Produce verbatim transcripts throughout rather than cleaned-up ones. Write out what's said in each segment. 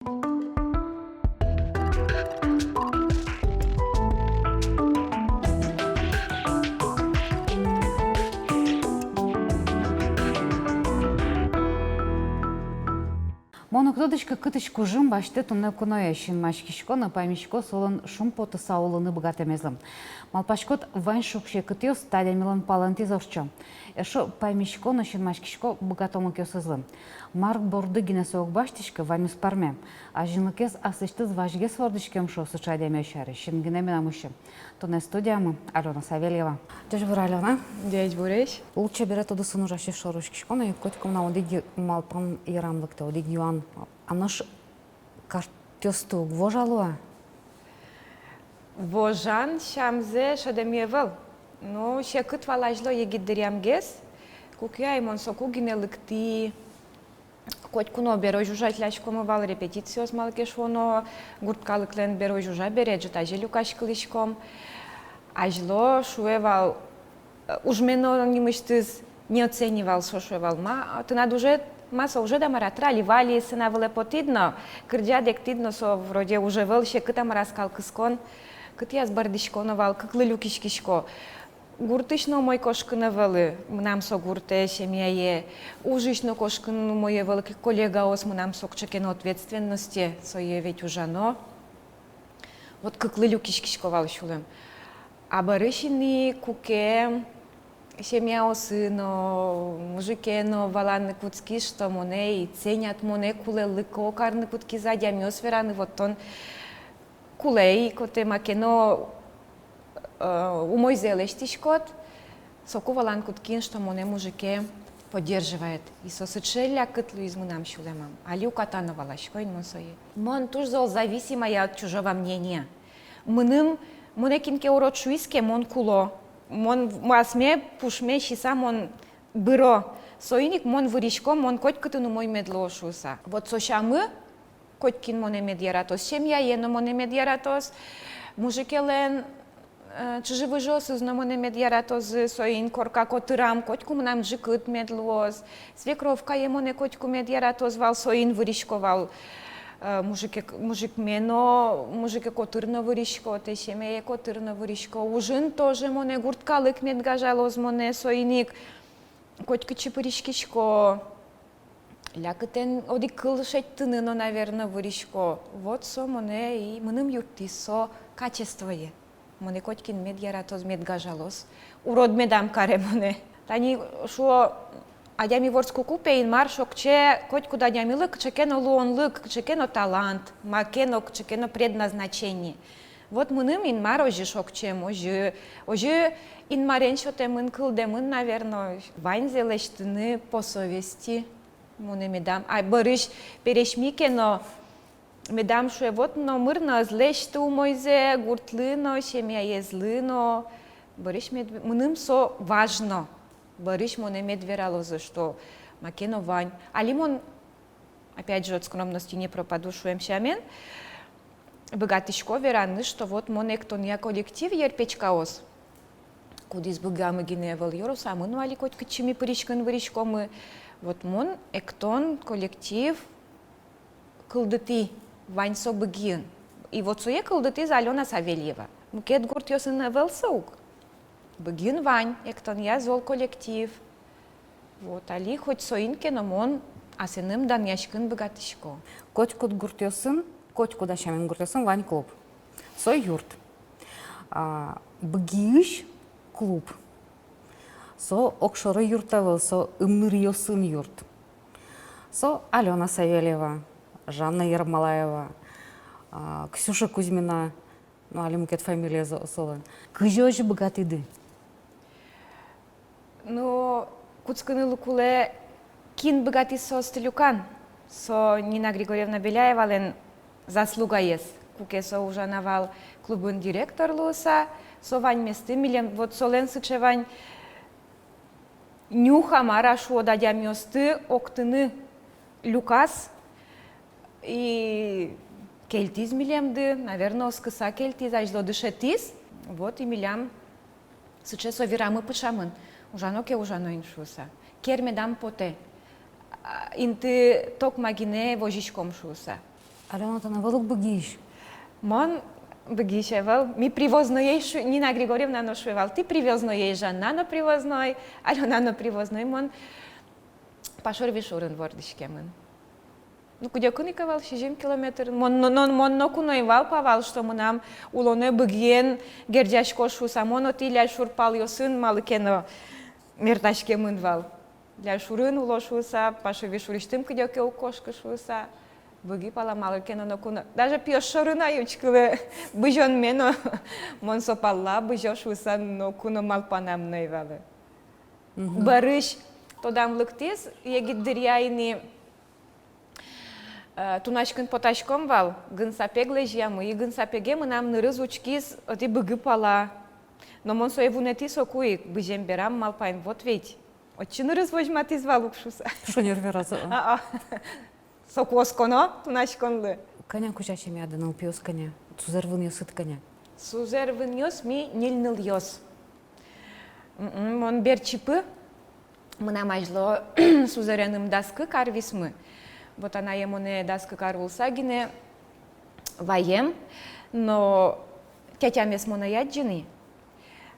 Мон уг тодӥськы, кытысь кужым басьтэ туннэ куноез. Синмаськисько но паймисько солэн шумпотыса улыны быгатэмезлы. Малпаськод, вань шуг-секытъёс та адямилэн палэнтӥз ортчо. Эшшо паймисько но синмаськисько быгатонлыкъёсызлы. Мар борды гинэ со уг басьтӥськы, ваньмыз пӧрме. Азинлыкез аслэсьтыз вазьгес вордӥськем, шуо сыӵе адямиос сярысь. Син гинэ мынам усьы. Туннэ студиямы Алёна Савельева. Ӟечбур, Алёна. Ӟечбуресь. Лулчеберет удысын ужасьёс шоры учкисько но, котьку мынам одӥг малпан йырам лыктэ, одӥг юан. А нош картъёсты уг вожало-а? Вожан сямзэ шӧдэмъя ӧвӧл. Ну, секыт вал азьло егит дыръямгес. Куке ай мон соку гинэ лыктӥ. Котьку но берозь ужась лэсьтӥськомы вал, репетициос, малы ке шуоно, гурт калыклэн берозь ужа бере ӝытазе люкаськылӥськом. Азьло шуэ вал, э, ужме но нимысьтыз не оценивал, со шуэ вал: ма, тынад ужед, ма со ужед-а, мар-а, трали-вали, сцена вылэ потӥд но, кырӟад, эктӥд но, со вроде уж ӧвӧл, секыт-а, мар-а, скал кыскон, кытӥяз бӧрдӥсько но вал, кыклы люкиськисько. Гуртысь но умой кошкыны ӧвӧл, мынам со гуртэ, семьяе, ужысь но кошкыны умой ӧвӧл, коллегаос, мынам со кыӵе ке но ответственносте, сое ведь ужано. Вот кыклы люкиськисько вал сюлэм. А бӧрысь ини, куке семьяосы но, мужике но валаны кутскиз, что монэ и ценят, монэ кулэлыко карны кутскизы адямиос, вераны: вот тон кулэ ик, вот, э, маке но, э, умойзэ лэсьтӥськод, соку валаны кутскиз, что монэ мужике поддерживает. И со сыӵе лякыт луиз мынам сюлэмам. Али уката но валасько ини мон сое. Мон туж зол зависимая от чужого мнения. Мыным, монэ кин ке урод шуиз ке, мон куло. Мон в-, асме пушме сиса мон быро. Соин ик мон вырисько, мон котькытын умой мед луо шуыса. Вот со сямы, котькин монэ мед яратоз, семьяе но монэ мед яратоз, мужикелэн, э, чыжы-выжыосыз но монэ мед яратозы, соин корка котырам котьку мынам ӝикыт мед луоз, свекровкае монэ котьку мед яратоз вал, соин вырисько вал, э, мужике, мужикме но, мужике котыр но вырисько, тэ семьяе котыр но вырисько, ужын тоже монэ гурт калык мед гажалоз монэ, соин ик котькытчы пыриськисько. Лякытэн одӥг кыл шедьтыны но, наверно, вырисько. Вот со монэ и мыным юрттӥз со качествое. Монэ котькин мед яратоз, мед гажалоз. Урод медам каре монэ. Тани шуо, адями вордскыку пе, Инмар шокче котькуд адямилы кыӵе ке но луонлык, кыӵе ке но талант, маке но, кыӵе ке но предназначение. Вот мыным Инмар озьы шокчем, озьы, озьы Инмарен сётэмын, кылдэмын, наверно, ваньзэ лэсьтыны по совести. Монэ медам, а бӧрысь пересьми ке но, медам шуэ, вот номыр но ӧз лэсьты умойзэ гуртлы но, семьяезлы но. Бӧрысь мед-, мыным со важно. Бӧрысь монэ мед вералозы, что маке но вань. Али мон, опять же, от скромности не пропаду, шуэм сямен, быгатӥсько вераны, что вот мон эктонъя коллектив «Йӧрпечкаос», кудӥз Быгиямы гинэ ӧвӧл, ёросамы но али котькытчы ми пыриськыны выриськомы. Вот мон эктон коллектив кылдытӥ, вань со Быгиын. И вот сое кылдытӥз Алёна Савельева. Мукет гуртъёсын ӧвӧл со ук. Быгиын вань эктонъя зол коллектив. Вот, али хоть соин ке но, мон асэным данъяськыны быгатӥсько. Котькуд гуртъёсын, котькуд асьмелэн гуртъёсын вань клуб. Со юрт. А, Быгиысь клуб. Со огшоры юрт ӧвӧл, со ымныръёсын юрт. Со Алёна Савельева, Жанна Ермолаева, а, Ксюша Кузьмина, ну, али мукет фамилия со-, солэн. Кызьы озьы быгатӥды? Ну, кутскыны луэ кулэ, кин быгатӥз соосты люкан. Со Нина Григорьевна Беляевалэн заслугаез. Куке со ужа на вал клубын директор луыса, со ваньместы милем, вот солэн сыӵе вань нюха, мар-а шуод, адямиосты октыны люказ. И кельтӥз милемды, наверно, оскыса кельтӥз, азьло дышетӥз. Вот и милям сыӵе со верамы пыӵамын: ужано ке, ужано ини шуыса. Кер медам потэ. А, инты токма гинэ возиськом шуыса. Алёна, тон ӧвӧл ук Быгиысь? Мон Быгиысь ӧвӧл. Ми привозноесь, шу-, Нина Григорьевна но шуэ вал: «Тӥ привозноесь, Жанна но привозной, Алёна но привозной». Мон Пашур-Вишурын вордӥськемын. Ну, кыдёкын ик ӧвӧл, сизьым километр. Мон но, но, мон ноку но ӧй малпа вал, что мынам улонэ Быгиен герӟасько шуыса. Мон отӥ Ляльшур палъёсын малы ке но мертаськемын вал. Ляльшурын уло шуыса, Пашур-Вишурысьтым кыдёке уг кошкы шуыса. Быги пала малы ке но ноку но. Даже пиос шоры но ӧй учкылы бызёнме но, мон со пала бызё шуыса ноку но малпанам но ӧй валы. Мгм. Бӧрысь, тодам лыктӥз, егит дыръя ини, э, тунаськын потаськом вал, гын сапег лэзьямы, и гын сапеге мынам нырыз учкиз отӥ Быги пала. Но мон сое вунэтӥ соку ик, бызем берам малпай: вот ведь, отчы нырыз возьматӥз вал ук шуыса. Шонер вераз-а? А-а. Соку осконо тунаськонлы. Кӧня кузя семьяды, нылпиос кӧня? Сузэр-вынъёсыд кӧня? Сузэр-вынъёс ми ньыль нылъёс. М-м, мон берчипы, мынам азьло сузэреным дас кык ар висмы. Вот анае монэ дас кык ар улса гинэ ваем, но тятямес мон ӧй адӟы ни.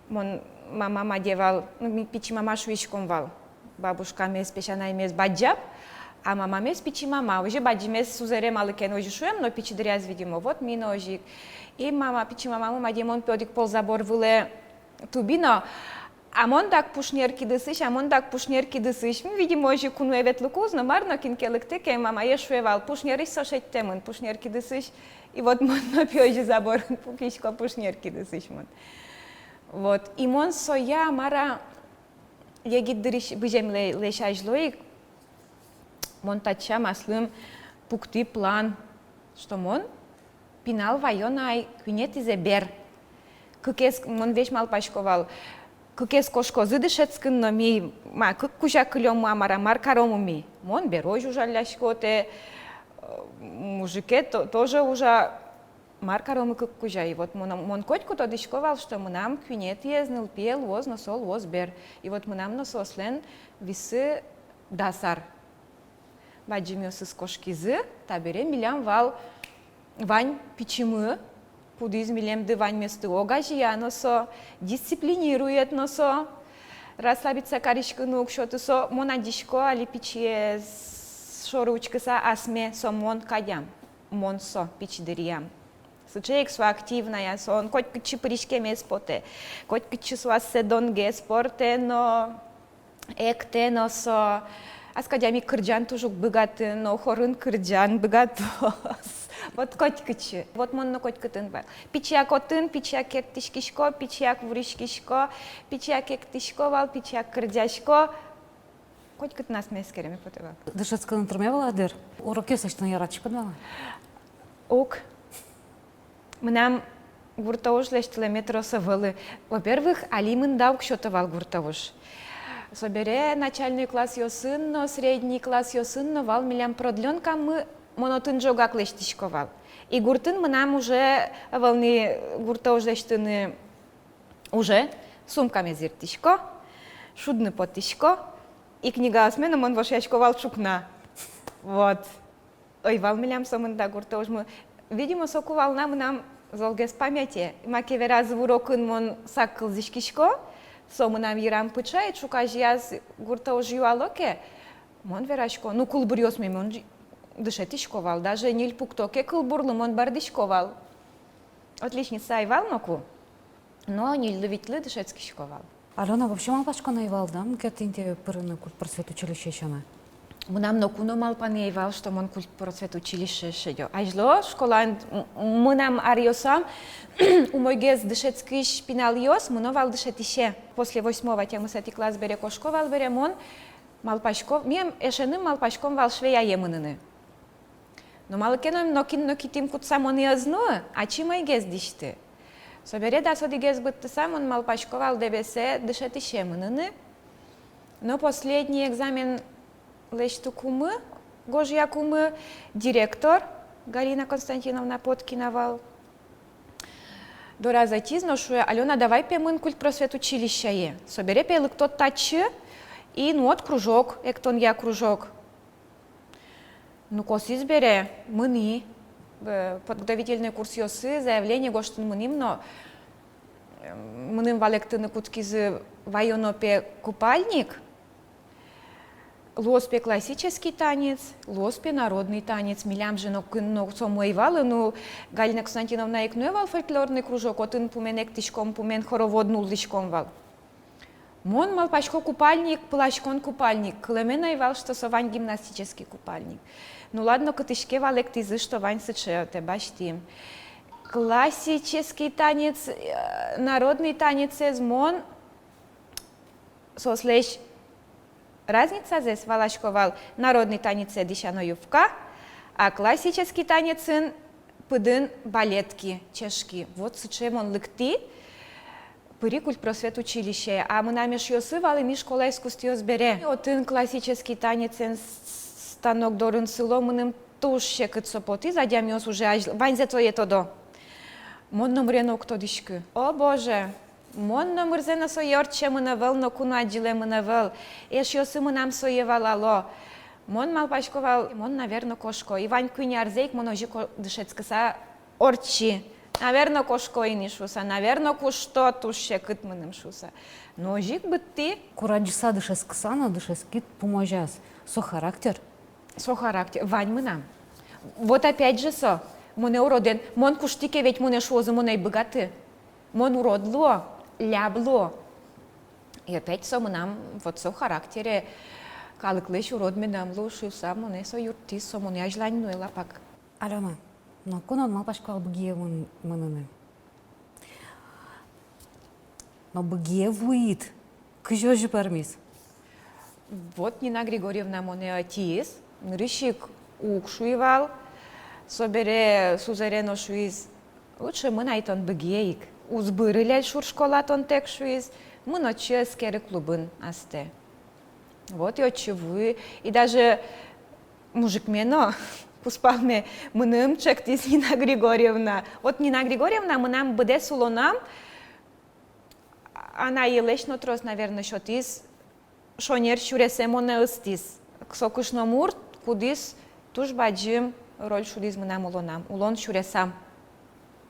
Мон мама маде вал, ну, ми пичи мама шуиськом вал. Бабушкамес, песянаймес бадӟаб, а мамамес пичи мама. Озьы бадӟымез сузэре малы ке но озьы шуэм, но пичи дыръяз, видимо, вот ми но озьы ик. И мама, пичи мамамы маде: «Мон, пе, одӥг пол забор вылэ туби но, а мон дак пушнер кидысысь, а мон дак пушнер кидысысь». Ми, видимо, озьы куное ветлыку уз но, мар но, кин ке лыктэ ке, мамае шуэ вал: «Пушнерысь со шедьтэмын, пушнер кидысысь». И вот мон но, пе, озьы заборын пукисько пушнер кидысысь мон. Вот. И мон соя, мар-а, егит дырысь, быземлэсь азьло ик мон татчам аслым пуктӥ план, что мон пинал ваё на ай куинетӥзэ бер. Кыкез, мон весь малпасько вал, кыкез кошкозы дышетскын но, ми ма кык кузя кылёмы, а мар-а, мар каромы ми. Мон берозь ужаллясько, отӥ, э, мужике то-, тоже ужа. Мар каромы кык кузя. И вот мон, мон котьку тодӥсько вал, что мынам куинетӥез нылпие луоз но со луоз бер. И вот мынам но соослэн виссы дас ар. Бадӟымъёсыз кошкизы, табере милям вал вань пичимы, кудӥз милемды ваньместы огазея но со, дисциплинирует но со, расслабиться кариськыны уг сёты со. Мон адӟисько али пичиез шоры учкыса асме, со мон кадям. Мон со пичи дыръям. Сыӵе ик со активная, со котькытчы пыриськемез потэ, котькытчы со ассэ донгес портэ но, эктэ но со. Ас кадь ик кырӟан туж уг быгаты, но хорын кырӟан быгатоз. Вот котькытчы. Вот мон но котькытын вал. Пичияк отын, пичияк керттӥськисько, пичияк вуриськисько, пичияк эктӥсько вал, пичияк кырӟасько. Котькытын асме эскереме потэ вал. Дышетскыны тырме вал-а, дыр? Урокъёс лэсьтыны яратӥськод вал-а? Уг. Мынам гуртоуж лэсьтылэме трос ӧвӧл. Во-первых, али мында уг сёто вал гуртоуж. Собере начальной классъёсын но, средний классъёсын но вал милям продлёнкамы, мон отын ӝогак лэсьтӥсько вал. И гуртын мынам уже ӧвӧл ни гуртоуж лэсьтыны. Уже сумкамес йыртӥсько, шудны потӥсько, и книгаосме но мон вошъясько вал ӵукна. Вот. Ӧй вал милям сомында гуртоужмы. Видимо, соку вал на мынам золгес памяте. Маке веразы, урокын мон сак кылзӥськисько, со мынам йырам пыӵа, и ӵуказеяз гуртоуж юало ке, мон верасько. Ну, кылбуръёсме мон дышетӥсько вал. Даже ньыль пукто ке кылбурлы, мон бӧрдӥсько вал. Отличница ӧй вал ноку, но ньыльлы-витьлы дышетскисько вал. Алёна, вообще малпаськон ӧй вал, да, мукет интые пырыны культпросвет училищее сяна? Мынам ноку но малпанэ ӧй вал, что мон культпросвет училищее шедё. Азьло школаын, м-, мынам аръёсам умойгес дышетскись пиналъёс мыно вал дышетӥсе. После восьмого, тямысэтӥ класс бере кошко вал бере, мон малпасько, мием эшеным малпаськом вал швеяе мыныны. Но малы ке но нокин но кытын кутса монэ ӧз нуы, ачим ӧйгес дӥсьты. Собере дас одӥгез быдтыса, мон малпасько вал Дэбесэ дышетӥсе мыныны. Но последний экзамен лэсьтыкумы, гожъякумы, директор Галина Константиновна Поткина вал. Дораз ӧтиз но шуэ: «Алёна, давай, пе, мын культпросвет училищее. Собере, пе, лыктод татчы, и, ну, вот кружок, эктонъя кружок». Ну, косӥз бере, мынӥ. Э, подготовительной курсъёсы заявление гожтыны мынӥм но, э, мыным валэктыны кутскизы: ваёно пе купальник, луоз пе классический танец, луоз пе народный танец. Милям же нокин но сомы ӧй вал. Ну, Галина Константиновна ик нуэ вал фольклорный кружок, отын пумен эктӥськом, пумен хоровод нуллӥськом вал. Мон малпасько, купальник, пыласькон купальник. Кылэме но ӧй вал, что со вань гимнастический купальник. Ну ладно, кытысь ке валэктӥзы, что вань сыӵе, отӥ басьтӥм. Классический танец, э, народный танецез мон соослэсь разницазэс валасько вал: народный танецын дӥсяно юбка, а классический танецын пыдын балетки, чешки. Вот сыӵе мон лыктӥ, пыри культпросвет училищее. А мынам эшъёсы вал ини школа искусствъёс бере. Отын классический танецын с-, станок дорын сыло, мыным туж секыт со потӥз, адямиос уже азьл-, ваньзэ сое тодо. Мон номыре но уг тодӥськы. О боже! Мон номырзэ но сое ортчемын ӧвӧл, ноку но адӟылэмын ӧвӧл. Эшъёсы мынам сое валало. Мон малпасько вал, мон, наверно, кошко. И вань куинь арзэ ик мон озьы ик дышетскыса ортчи. Наверно, кошко ини шуса, наверно, кушто, туж секыт мыным шуса. Но озьы ик быдтӥ. Курадӟыса дышетскыса но дышетскид пумозяз. Со характер. Со характер. Вань мынам. Вот опять же со. Монэ уродэн. Мон куштӥ ке, ведь монэ шуозы, мон ӧй быгаты. Мон урод луо, ляб луо. И опять со мынам, вот со характере, калыклэсь урод медам лу шуса, монэ со юрттӥз, со монэ азьлань нуэ лапак. Алёна, ноку но ӧд малпаськы вал Быгие мын-, мыныны. Но Быгие вуид кызьы озьы пӧрмиз? Вот Нина Григорьевна монэ ӧтиз, нырысь ик уг шуи вал, собере сузэре но шуиз: лучше мын ай тон Быгие ик. Уз быры Ляльшур школаын тон тэк, шуиз, мын отчы, эскеры клубын астэ. Вот и отчы вуи, и даже мужикме но, кузпалме, мыным чектӥз Нина Григорьевна. Вот Нина Григорьевна мынам быдэс улонам, анайылэсь но трос, наверно, сётӥз, шонер сюресэ монэ ыстӥз. Со кышномурт, кудӥз туж бадӟым роль шудӥз мынам улонам, улон сюресам.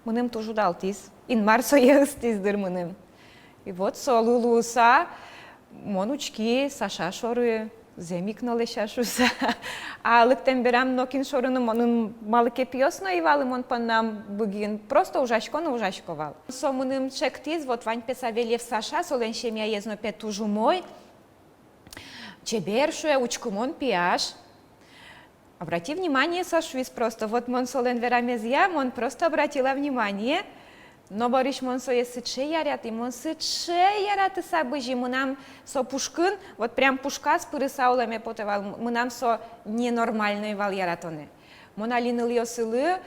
Мыным туж удалтӥз. Инмар сое ыстӥз, дыр, мыным. И вот солы луыса, мон учки Саша шоры, зэм ик но лэся шуса. А лыктэм берам нокин шоры но мыным малы ке пиос но ӧй вал, и мон поннам Быгиын просто ужасько но ужасько вал. Со мыным чектӥз, вот вань пе Савельев Саша, солэн семьяез но пе туж умой. Чебер, шуэ, учкымон пияш. Обрати внимание, со шуиз просто. Вот мон солэн верамезъя, мон просто обратила внимание. Но бӧрысь мон сое сыӵе яратӥ, мон сыӵе яратыса бызи, мынам со пушкын, вот прям пушказ пырыса улэме потэ вал, мынам со ненормальной вал яратонэ. Мон али нылъёсылы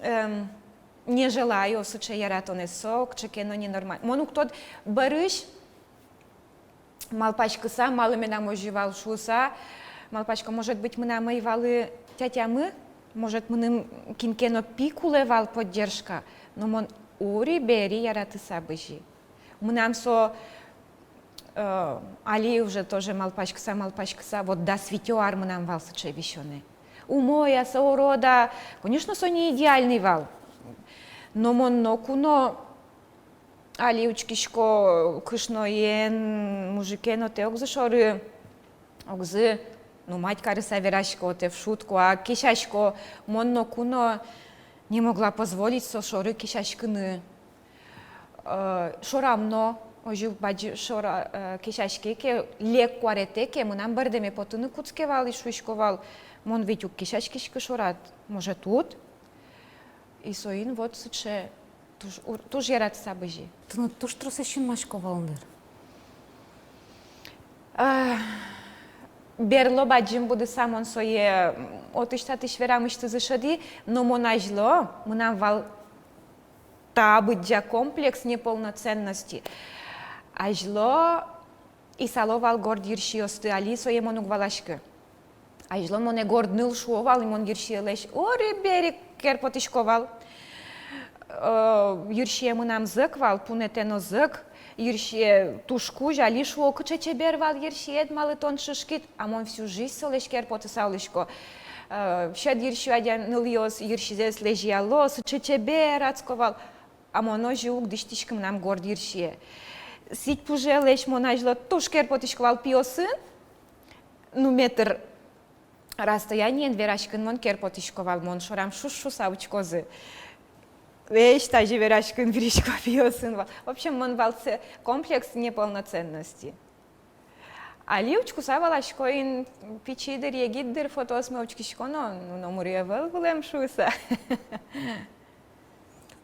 эм, не желаю сыӵе яратонэз, со кыӵе ке но ненормально. Мон уг тодӥськы, бӧрысь малпаськыса, малы мынам озьы вал шуса, малпасько, может быть, мынам ӧй вал тятямы, может, мыным кин ке но пи кулэ вал, поддержка, но мон ури-бери яратыса бызи. Мынам со, э, али уже тоже малпаськыса, малпаськыса, вот дас витё ар мынам вал сыӵе висёнэ. Умой-а со, урод-а? Конечно, со не идеальный вал. Но мон ноку но али учкисько кышноен, мужикен, отэ огзы шоры, огзы, ну, мать карыса верасько, отэ в шутку, а кесясько. Мон ноку но не могла позволить со шоры кесяськыны. Э, шорам но, озьы бадӟым шора, э, кесяське ке, лек куаретэ ке, мынам бӧрдэме потыны кутске вал, и шуисько вал: мон ведь уг кесяськиськы шорад, может, уд? И соин вот сыӵе туж ур-, туж яратыса бызи. Тыныд туж тросэз синмасько вал, дыр. А, берло бадӟым будыса мон сое, м, отысь-татысь верамысьтызы шӧди, но мон азьло, мынам вал та быдӟа комплекс неполноценности. Азьло исало вал горд йырсиосты, али сое мон уг валаськы. Азьло монэ горд ныл шуо вал, и мон йырсиелэсь ури-бери кер потӥсько вал. Э, йырсие мынам зӧк вал, пунэтэ но зӧк, йырсие туж кузь, али шуо: кыӵе чебер вал йырсиед, малы тон шишкид, а мон всю жизнь солэсь кер потыса улӥсько. Э, сьӧд йырси адями, нылъёс йырсизэс лэзьяло, сыӵе чебер адско вал. А мон озьы уг дӥсьтӥськы, мынам горд йырсие. Сӥть пужелэсь мон азьло туж кер потӥсько вал пиосын, ну, метр расстояниен вераськыны мон кер потӥсько вал, мон шорам шуш шуса учкозы. Весь тазьы вераськыны вырисько пиосын вал. В общем, мон вал сыӵе комплекс неполноценности. Али учкыса валасько ини, пичи дыр, егит дыр фотоосме учкисько но, ну, номыр ӧвӧл вылэм шуса.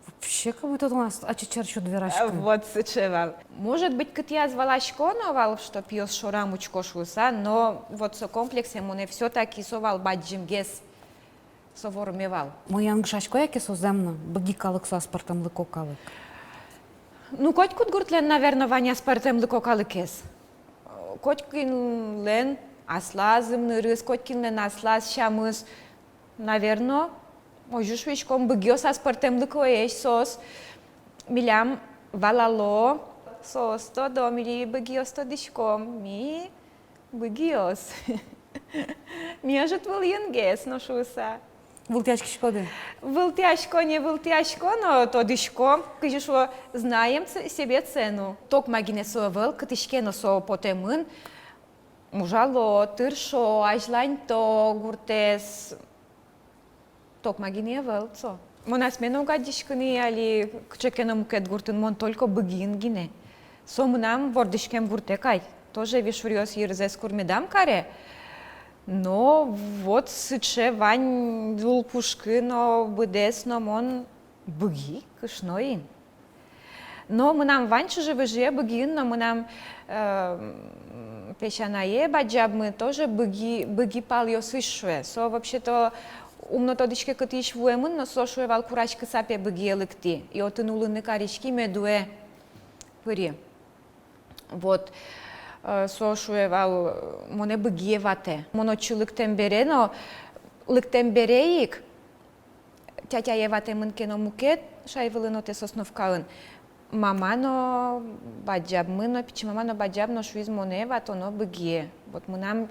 Вообще, как будто у нас ачид чересчур вераське. А, вот сыӵе вал. Может быть, кытӥяз валасько но вал, что пиос шорам учко шуса, но вот со комплексе монэ всё-таки со вал бадӟымгес, со вормэ вал. Мон янгышасько яке со зэм но, Быги калык со аспӧртэмлыко калык? Ну, котькуд гуртлэн, наверно, вань аспӧртэмлыко калыкез. Котькинлэн аслаз ымнырыз, котькинлэн аслаз сямыз. Наверно, озьы шуиськом, быгиос аспӧртэмлыкоесь соос. Милям валало, соос тодо, ми быгиос тодӥськом, ми быгиос. Ми ӧжыт вылынгес но шуса. Вылтӥяськиськоды? Вылтӥясько, не вылтӥясько, но тодӥсько, кызьы шуо, знаем ц-, себе цену. Токма гинэ со ӧвӧл, кытысь ке но со потэмын. Ужало, тыршо, азьланьто гуртэз. Токма гинэ ӧвӧл со. Мон асме но уг адӟиськы ни али кыӵе ке но мукет гуртын, мон только Быгиын гинэ. Со мынам вордӥськем гуртэ кадь. Тоже вишуръёс йырзэс кур медам каре. Но вот сыӵе вань лулпушкы но, быдэс но, мон Быги кышноын. Но мынам вань чыжы-выжые Быгиын, но мынам, э, м, песянае бадӟабмы тоже Быги, Быги палъёсысь шуэ. Со вообще-то ум но тодӥське кытысь вуэмын, но со шуэ вал, кураськыса пе Быгие лыктӥ. И отын улыны кариськи, медуэ пыри. Вот, э, со шуэ вал, монэ Быгие ватэ. Мон отчы лыктэм бере но, лыктэм бере ик, тятяе ватэмын ке но мукет, шай вылын отэ Сосновкаын. Мама но, бадӟабмы но, пичи мама но, бадӟаб но шуиз: монэ ватоно Быгие. Вот мынам,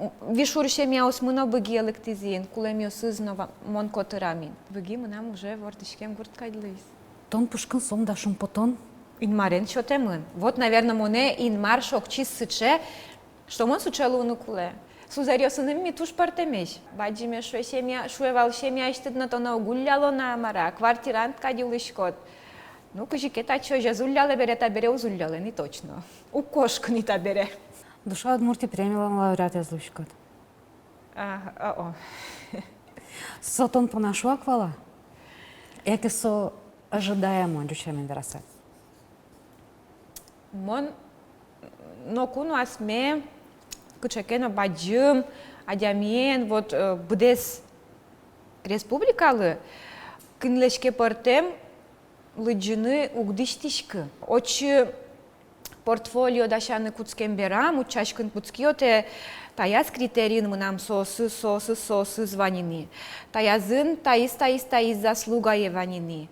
м, вишур семьяосмы но Быгие лыктӥзы ини, кулэмъёсыз но ва-, мон котырам ини. Быги мынам уже вордӥськем гурт кадь луиз. Тон пушкын сомында шумпотон? Инмарен сётэмын. Вот, наверно, монэ Инмар шокчиз сыӵе, что мон сыӵе луыны кулэ. Сузэръёсыным ми туж пӧртэмесь. Бадӟымез шуэ, семья, шуэ вал, семьяысьтыд но тонэ уг улляло на, мар-а, квартирант кадь улӥськод. Ну, кызьы ке татчы озьы ӧз уллялэ бере, табере уз уллялэ ни точно. Уг кошкы ни табере. «Душа Удмуртии» премилэн лауреатэз луиськод. А, а, о. Со тон понна шуак вал-а? Яке со ожидаемо, ӟуч сямен вераса? Мон ноку но асме кыӵе ке но бадӟым адямиен, вот, э, быдэс республикалы, кинлэсь ке пӧртэм лыдӟыны уг дӥсьтӥськы. Отчы портфолио дасяны кутскем берам, утчаськыны кутски отэ, таяз критериын мынам соосыз, соосыз, соосыз вань ини. Таязын таиз, таиз, таиз заслугае вань ини.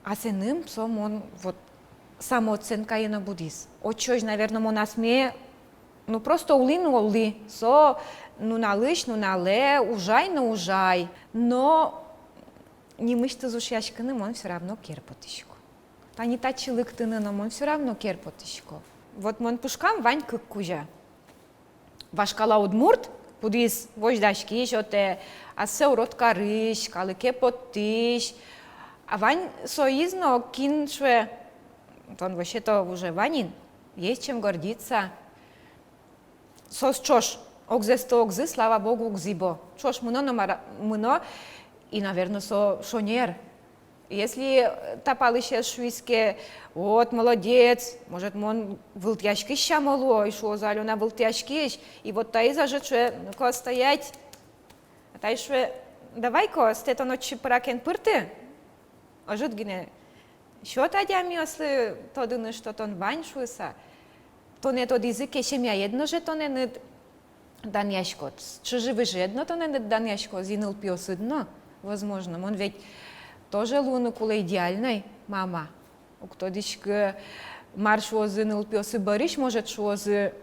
Асэным со мон вот самооценкае но будӥз. Отчы озьы, наверно, мон асме, ну, просто улӥ но улӥ. Со нуналысь нуналэ ужай но ужай. Но нимысьтыз ушъяськыны мон всё равно кер потӥсько. Тани татчы лыктыны но мон всё равно кер потӥсько. Вот мон пушкам вань кык кузя. Вашкала удмурт, кудӥз возьдаськись отэ, ассэ урод карись, калыке поттӥсь. А вань соиз но, кин шуэ: тон вообще-то уже вань ини, есть чем гордиться. Соос ӵош, огзэсты огзы, слава богу, уг зӥбо. Ӵош мыно но мар-, мыно, и, наверно, со шонер. Если, э, та палысез шуиз ке: вот, молодец, может, мон вылтӥяськись сямо луо, и шуозы: Алёна вылтӥяськись. И вот таиз ӧжыт шуэ: ну-ка, стоять. А таиз шуэ: давай-ка, стэ тон отчы пыракен пырты. Ӧжыт гинэ сёт адямиослы тодыны, что тон вань шуыса. Тонэ тодӥзы ке, семьяед но же тонэныд данъяськоз, чыжы-выжыед но тонэныд данъяськоз, и нылпиосыд но, возможно. Мон ведь тоже луыны кулэ идеальной мама. Уг тодӥськы, мар шуозы нылпиосы бӧрысь, может, шуозы: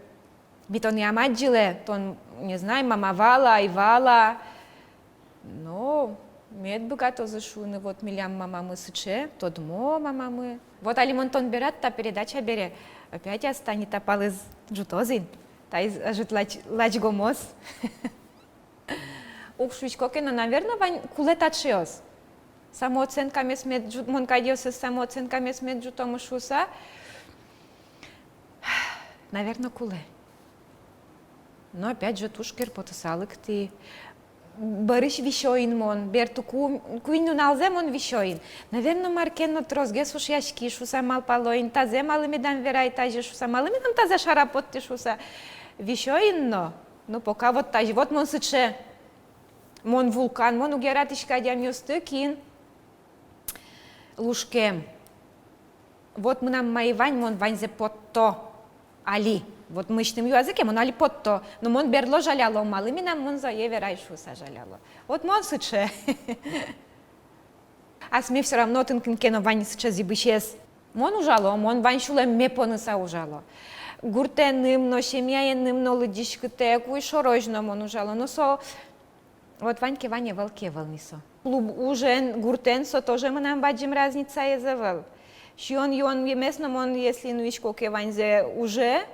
Ми тонэ ӧм адӟылэ, тон, не знаю, мама вал-а, ӧй вал-а. Но мед быгатозы шуыны, вот милям мамамы сыӵе, тодмо мамамы. Вот али мон тон берад та передача бере, опять ас тани та палыз ӝутоз ини, таиз ӧжыт лач-, лачгомоз. Уг шуисько ке но, наверно, вань, кулэ таӵеос. Самооценкамес мед ӝут-, мон кадьёсыз самооценкамес мед ӝутомы шуыса. Наверно, кулэ. Но опять же туж кер потыса лыктӥ. Бӧрысь висёин мон, бертыку, куинь нуналзэ мон висёин. Наверно, мар ке но тросгес ушъяськи шуыса малпало ини, тазэ малы медам верай тазьы шуыса, малы медам тазэ шара поттӥ шуыса. Висёин но, но пока вот тазьы, вот мон сыӵе. Мон вулкан, мон уг яратӥськы адямиосты, кин лушкем. Вот мынам маи вань, мон ваньзэ потто али. Вот мынэсьтым юазы ке, мон али потто. Но мон берло жаляло, малы мынам, мон зое верай шуыса жаляло. Вот мон сыӵе. Асме всё равно отын кин ке но вань сыӵе зӥбысез. Мон ужало, мон вань сюлэмме поныса ужало. Гуртэным но, семьяеным но лыдӟиськытэк, уй шорозь но мон ужало. Но со вот вань ке вань, ӧвӧл ке ӧвӧл ни со. Клуб ужен, гуртэн со тоже мынам бадӟым разницаез ӧвӧл. Сиён-юонмес но мон, если нуисько ке ваньзэ уже,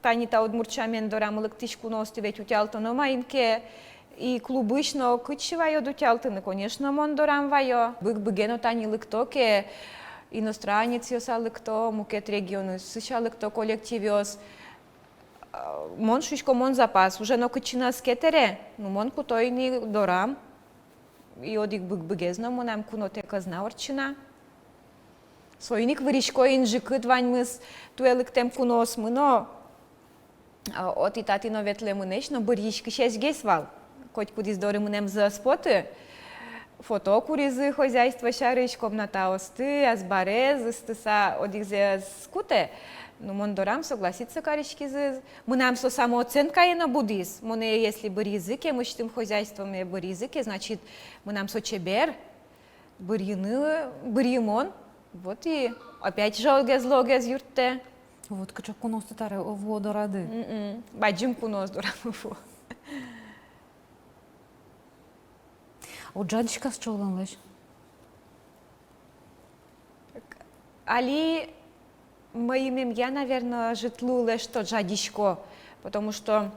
тани та удмурт сямен дорамы лыктӥсь куноосты ведь утялтоно маин ке, и клубысь но кытчы ваёд утялтыны, конечно, мон дорам ваё. Быг-быге но тани лыкто ке, иностранецъёса лыкто, мукет регионъёсысь лыкто коллективъёс. Мон шуисько, мон запас уже но кытчы но ӧз кетэре, ну, мон куто ини дорам, и одӥг быг-быгез но мынам кунотэк ӧз на ортчы на. Соин ик вырисько ини ӝикыт ваньмыз туэ лыктэм куноосмы но, а, отӥ-татӥ но ветлэмынэсь но быръиськисьгес вал. Котькудӥз доры мынэмзы ӧз поты. Фото куризы хозяйство сярысь, комнатаосты, азбарез ыстыса одӥгзэ ӧз кутэ. Ну, мон дорам согласиться кариськизы. Мынам со самооценкае но будӥз. Монэ если быръизы ке, мынэсьтым хозяйствоме быръизы ке, значит, мынам со чебер. Быръыны, быръымон. Вот и опять же огезлы огез юрттэ. Вот кыӵе куноосты таре вуо дорады. М-м. Бадӟым куноос дорамы вуо. Уд жадиськы-а сыӵе улонлэсь? Али мӧйымемъя, наверно, ӧжыт луылэ, что жадисько, потому что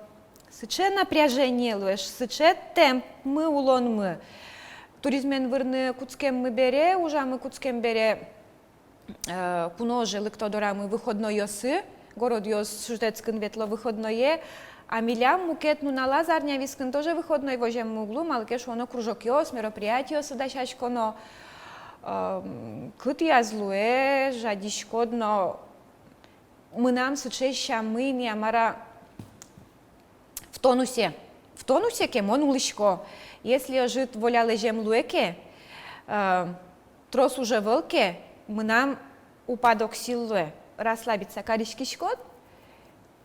сыӵе напряжение луэ, сыӵе темпмы улонмы. Туризмен вырны кутскеммы бере, ужамы кутскем бере, э, куно ожы лыкто дорамы выходнойёсы, городъёс шутэтскыны ветло выходное, а милям мукет нуналаз, арня вискын тоже выходной воземмы уг лу, малы ке шуоно, кружокъёс, мероприятиосы дасяськоно, э, кытӥяз луэ, жадиськод но. Мынам сыӵе сямы ини, а мар-а, в тонусе. В тонусе ке, мон улӥсько. Если ӧжыт волялэзем луэ ке, э, трос уж ӧвӧл ке, мынам упадок сил луэ. Расслабиться кариськиськод,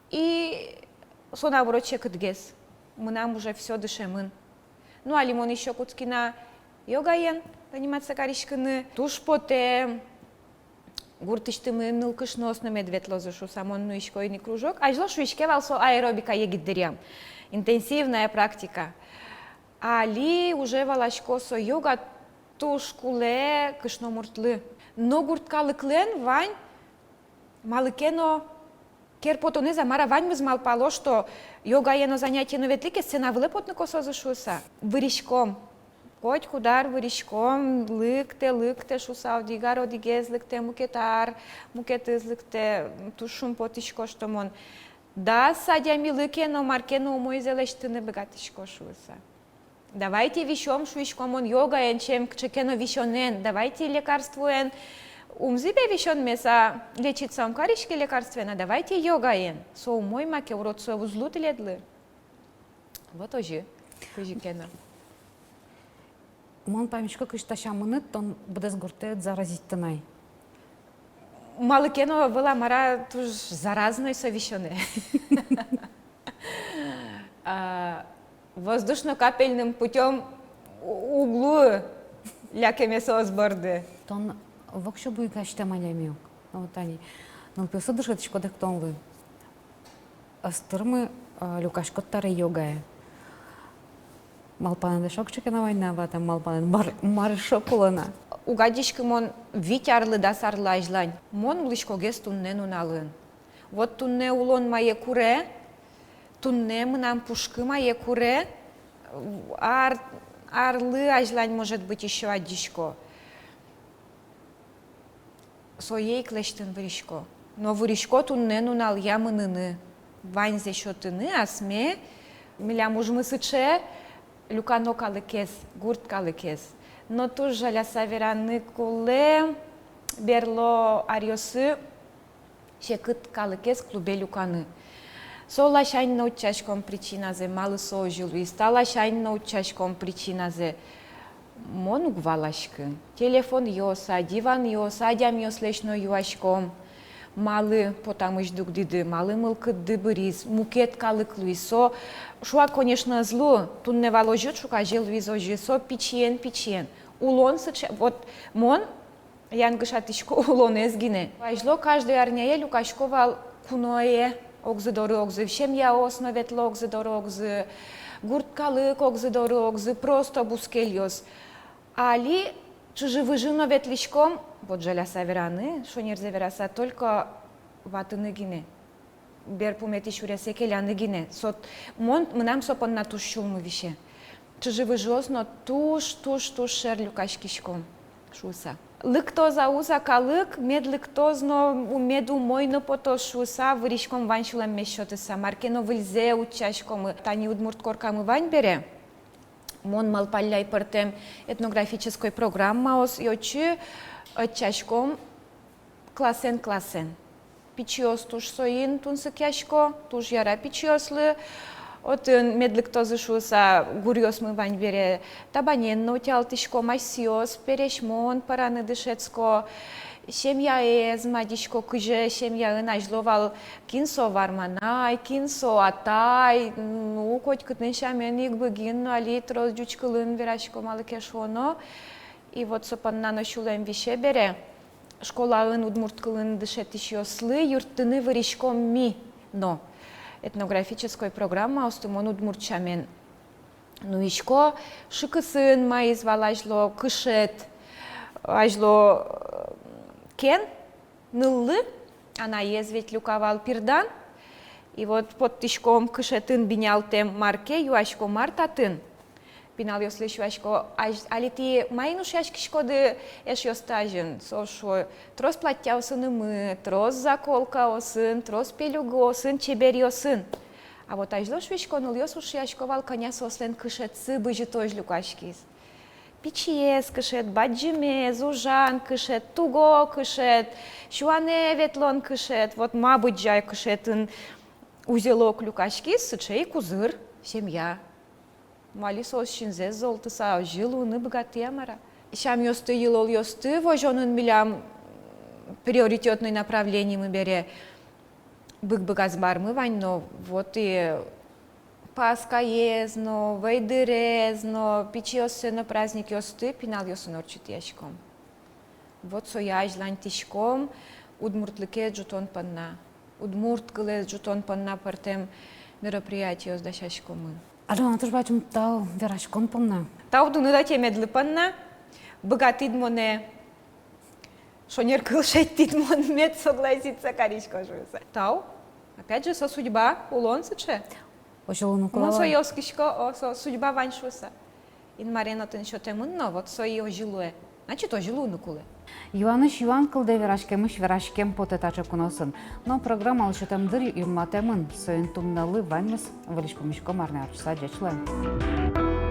и со наоборот секытгес. Мынам уже всё дышемын. Ну, али мон ещё кутски на йогаен заниматься кариськыны. Туж потэ гуртысьтымы нылкышноос но мед ветлозы шуыса, мон нуисько ини кружок. Азьло шуиське вал со аэробика егит дыръям, интенсивная практика. Али уже валасько, со йога туж кулэ кышномуртлы. Но гурт калыклэн вань малы ке но кер потонэз, а мар-а, ваньмыз малпало, что йогаен но, занятиен но ветлӥ ке, сцена вылэ потыны косозы шуыса. Выриськом. Котькуд ар выриськом, лыктэ, лыктэ шуыса, одӥг ар одӥгез лыктэ, мукет ар мукетыз лыктэ, туж шумпотӥсько, что мон дас адямилы ке но, мар ке но умойзэ лэсьтыны быгатӥсько шуыса. Давайте висём, шуисько мон, йогаен, чем кыӵе ке но висёнэн. Давайте лекарствоен. Ум зӥбе висёнмес, а лечиться ум кариське лекарствоен, а давайте йогаен. Со умой маке, урод сое уз лу тӥледлы. Вот озьы. Кызьы ке но. Мон паймисько, кызьы та сямыныд тон быдэс гуртэд заразить тынай. Малы ке но ӧвӧл, а мар-а, туж заразной со висёнэ. А, воздушно-капельным путём у-, уг луы лякеме соос борды. Тон воксё буйгасьтэм адями ук. Ну, вот тани. Нылпиослы дышетӥськод эктонлы. Ӧз тырмы, а, люкаськод табере йогае. Малпанэд эшшо кыӵе ке но вань на, ватам малпанэд, мар, мар эшшо кулэ на. Уг адӟиськы мон вить арлы, дас арлы азьлань. Мон улӥськогес туннэ нуналын. Вот туннэ улон мае куре, туннэ мынам пушкы мае куре, ар-, арлы азьлань, может быть, ещё адӟисько. Сое ик лэсьтыны вырисько. Но вырисько туннэ нуналъя мыныны, ваньзэ сётыны асме. Милям ужмы сыӵе: люкано калыкез, гурт калыкез. Но туж жаляса вераны кулэ, берло аръёсы секыт калыкез клубе люканы. Со ласянь но утчаськом причиназэ, малы со озьы луиз, та ласянь но утчаськом причиназэ. Мон уг валаськы. Телефонъёс-а, диванъёс-а, адямиослэсь но юаськом: малы потамысь дугдӥды, малы мылкыдды быриз, мукет калык луиз. Со шуак, конечно, ӧз лу, туннэ вал озьы, ӵуказе луиз озьы. Со пичиен-пичиен. Улон сыӵе, вот мон янгышатӥсько улонэз гинэ. Азьло каждой арняе люкасько вал куное огзы доры огзы, семьяос но ветло огзы доры огзы, гурт калык огзы доры огзы, просто бускельёс. Али чыжы-выжы но ветлӥськом, вот жаляса вераны, шонерзэ вераса, только ватыны гинэ. Берпуметӥ сюресэ келяны гинэ. Со, мон, мынам со понна туж сюлмы висе. Чыжы-выжыос но туж, туж, туж шер люкаськиськом шуыса. Лыктоз-а, уз-а калык, мед лыктоз но, у-, мед умой но потоз шуыса, выриськом вань сюлэммес сётыса, мар ке но выльзэ утчаськомы. Тани удмурт коркамы вань бере, мон малпалляй пӧртэм этнографической программаос, и отчы ӧтчаськом классэн-классэн. Пичиос туж соин тунсыкъясько, туж яра пичиослы. Отын мед лыктозы шуыса, гуръёсмы вань бере, табанен но утялтӥськом, асьсэос пересьмон пӧраны дышетско, семьяез мадисько, кызьы семьяын азьло вал, кин со варманай, кин со атай, ну, котькытын сямен ик быгин, но али трос ӟуч кылын верасько, малы ке шуоно. И вот со понна но сюлэм висе бере, школаын удмурт кылын дышетӥсьёслы юрттыны выриськом ми но. Этнографической программаосты мон удмурт сямен нуисько. Шыкысын маиз вал азьло кышет, азьло, э, кен ныллы, анаез ведь люка вал пирдан. И вот поттӥськом кышетын бинялтэм мар ке, юасько: мар татын? Пиналъёслэсь юасько: али тӥ маин ушъяськиськоды эшъёсты азьын? Соос шуо: трос платьяосынымы, трос заколкаосын, трос пельугыосын, чеберъёсын. А вот азьло, шуисько, нылъёс ушъясько вал, кӧня соослэн кышетсы бызьытозь люкаськиз. Пичиез кышет, бадӟымез, ужан кышет, туго кышет, сюанэ ветлон кышет. Вот ма быдӟа кышетын узелок люкаськиз, сыӵе ик узыр семья. Ма али соос синзэс золтыса озьы луыны быгатыя, мар-а? Сямъёсты, йылолъёсты возёнын милям приоритетной направлениемы бере Быг-Быгасбармы вань но, вот и Паскаез но, Вӧйдырез но, пичиоссэ но праздникъёсты пиналъёсын ортчытъяськом. Вот сое азьланьтӥськом удмуртлыкез ӝутон понна, удмурт кылэз ӝутон понна пӧртэм мероприятиос дасяськомы. Алёна, туж бадӟым тау вераськон понна. Тау тыныд ӧте медлы понна, быгатӥд монэ, шонер кыл шедьтӥд мон мед согласиться карисько шуыса. Тау. Опять же, со судьба, улон сыӵе. Озьы луыны кулэ. Мон сое оскисько, о, со судьба вань шуыса. Инмарен отын сётэмын но, вот со и озьы луэ. Значит, озьы луыны кулэ. Юанысь юан кылдэ, вераськемысь вераськем потэ таӵе куноосын. Но программалы сётэм дыр юнматэмын, соин туннэлы ваньмыз. Выльысь пумиськом арня ортчыса. Ӟеч луэ.